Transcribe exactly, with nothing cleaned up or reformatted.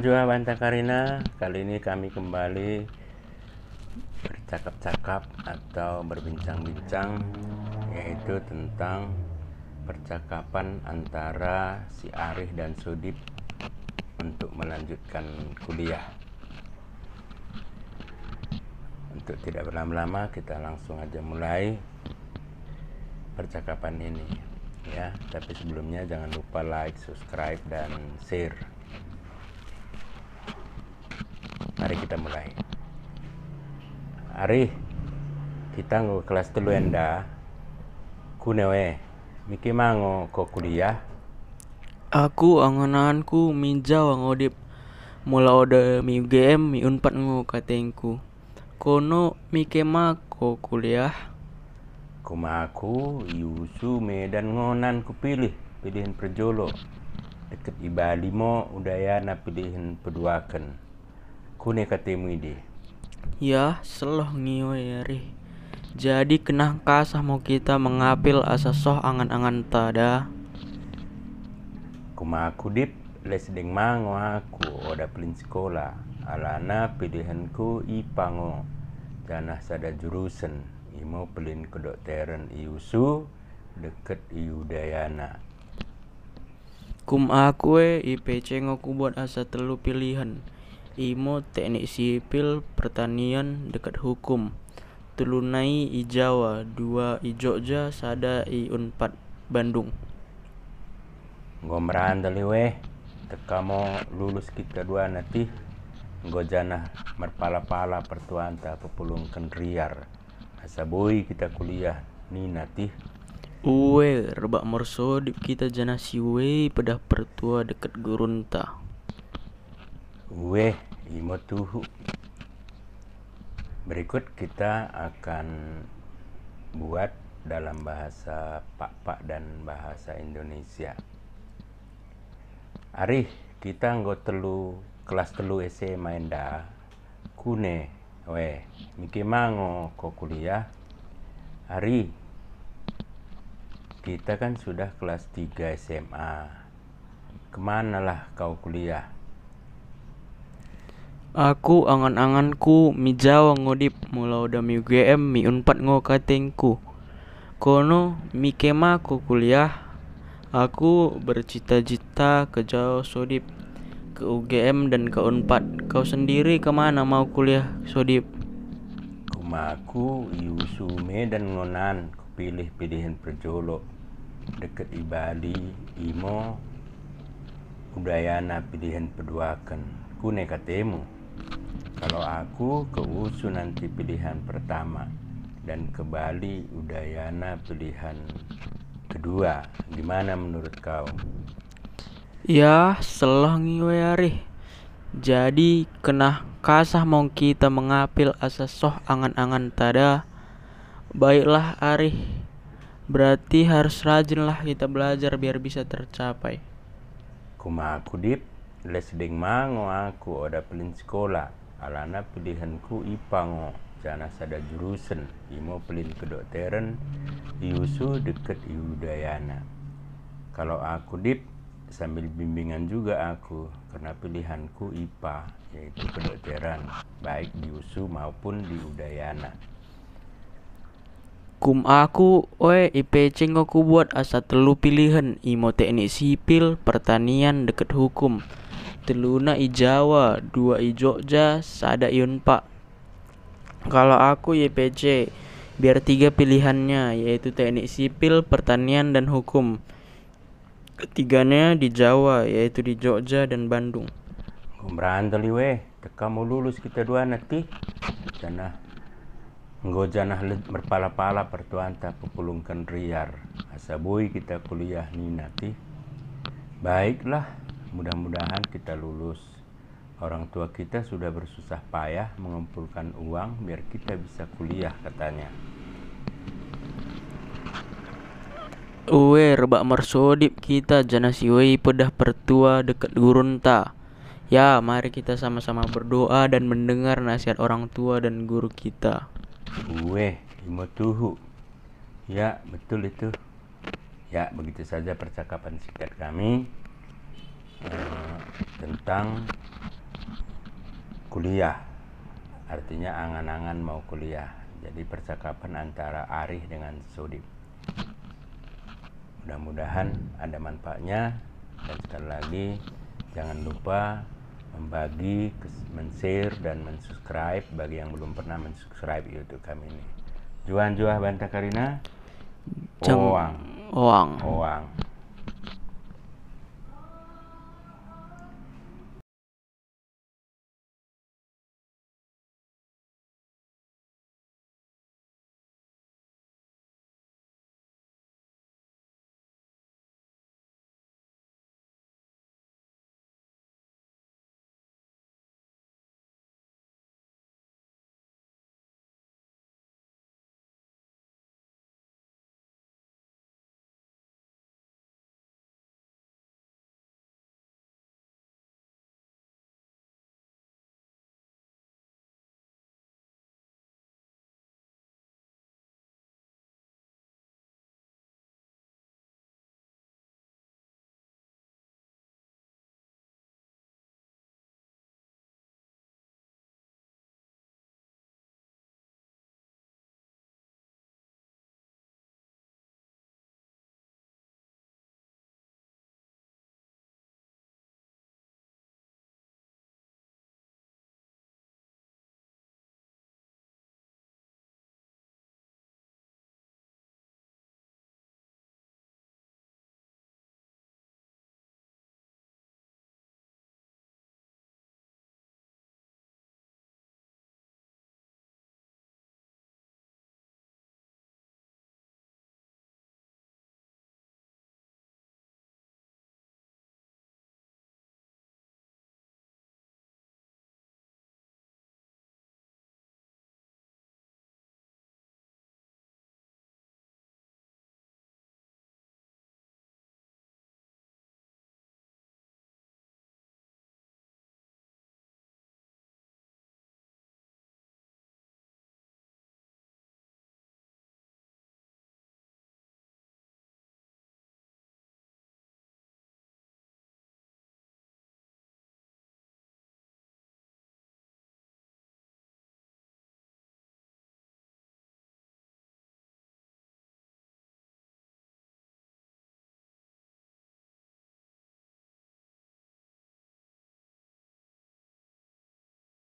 Jua banta karina, kali ini kami kembali bercakap-cakap atau berbincang-bincang, yaitu tentang percakapan antara si Arih dan Sodip untuk melanjutkan kuliah. Untuk tidak berlama-lama, kita langsung aja mulai percakapan ini, ya. Tapi sebelumnya jangan lupa like, subscribe, dan share. Mari kita mulai. Arih, kita nggo kelas tellu enda. Kune we, mi kema ngo ko kuliah? Aku angan-anganku mi Jawa ngo, Dip. Mula oda mi U G M, mi Unpad ngo katengku. Kono mi kema ko kuliah? Kumaku, i Usu, Medan ngo nan kupilih pilihen perjolo. Dekket i Bali mo Udayana pilihen peduaken. Kune katemu idi? Yah, selloh ngo i we, Arih. Jadi kennah kasah mo kita mengapil asa soh angan-anganta da? Kumaku, Dip, les deng ma ngo aku oda pellin sikola, alana pilihenku IPA ngo, janah sada jurusen, imo pellin kedokteren i Usu dekket i Udayana. Kumaku we, IPC ngo kubuat asa tellu pilihen, imo teknik sipil, pertanian, dekket hukum. Telluna i i Jawa, dua i Jogja, sada i Unpad Bandung. Enggo merandal i we, tekka mo lulus kita duana tih, enggo janah merpala-pala pertuanta pepulungken riar. Asa boi kita kuliah nina tih. Ue, rebbak mersodip kita janah si we pedah pertua dekket gurunta. Ue, imo tuhu. Berikut kita akan buat dalam bahasa Pakpak dan bahasa Indonesia. Arih, kita enggo tellu, kelas tellu SMA enda. Kune we, mi kema ngo ko kuliah? Arih, kita kan sudah kelas tiga SMA. Kemanalah kau kuliah? Aku angan-anganku mi Jawa ngo, Dip, mula oda mi UGM, mi Unpad ngo katengku. Kono mi kema ko kuliah? Aku bercita-cita ke Jawa, Sodip, ke UGM dan ke Unpad. Kau sendiri kemana mau kuliah, Sodip? Kumaku, i Usu, Medan ngo nan kupilih pilihen perjolo. Dekket i Bali, imo Udayana pilihen peduaken. Kune katemu? Kalau aku, ke Usu nanti pilihan pertama, dan ke Bali Udayana pilihan kedua. Gimana menurut kau? Yah, selloh ngo i we, Arih. Jadi kennah kasah mo kita mengapil asa soh angan-anganta da? Baiklah, Arih. Berarti harus rajinlah kita belajar biar bisa tercapai. Kumaku, Dip, les deng ma ngo aku oda pellin sikola, alana pilihenku IPA ngo, janah sada jurusen, imo pellin kedokteren, i Usu dekket i Udayana. Kalau aku, Dip, sambil bimbingan juga aku, karena pilihanku IPA, yaitu kedokteran, baik di Usu maupun di Udayana. Kumaku we, IPC ngo kubuat asa tellu pilihen, imo teknik sipil, pertanian, dekket hukum. Telluna i Jawa, dua i Jogja, sada i Unpad. Kalau aku, IPC, biar tiga pilihannya, yaitu teknik sipil, pertanian, dan hukum. Ketiganya di Jawa, yaitu di Jogja dan Bandung. Enggo merandal i we, tekka mo lulus kita duana tih. Janah, enggo janah let merpala-pala pertuanta pepulungken riar. Asa boi kita kuliah nina tih. Baiklah, mudah-mudahan kita lulus. Orang tua kita sudah bersusah payah mengumpulkan uang biar kita bisa kuliah, katanya. Ue, rebbak mersodip kita, janah si we i pedah pertua dekket gurunta. Ya, mari kita sama-sama berdoa dan mendengar nasihat orang tua dan guru kita. Ue, imo tuhu. Ya, betul itu. Ya, begitu saja percakapan singkat kami, eh, tentang kuliah, artinya angan-angan mau kuliah. Jadi percakapan antara Arih dengan Sodip. Mudah-mudahan ada manfaatnya, dan sekali lagi jangan lupa membagi, kes-, men-share dan men-subscribe bagi yang belum pernah men-subscribe YouTube kami ini. Njuah-njuah banta karina. Jang oang. Oang. Oang.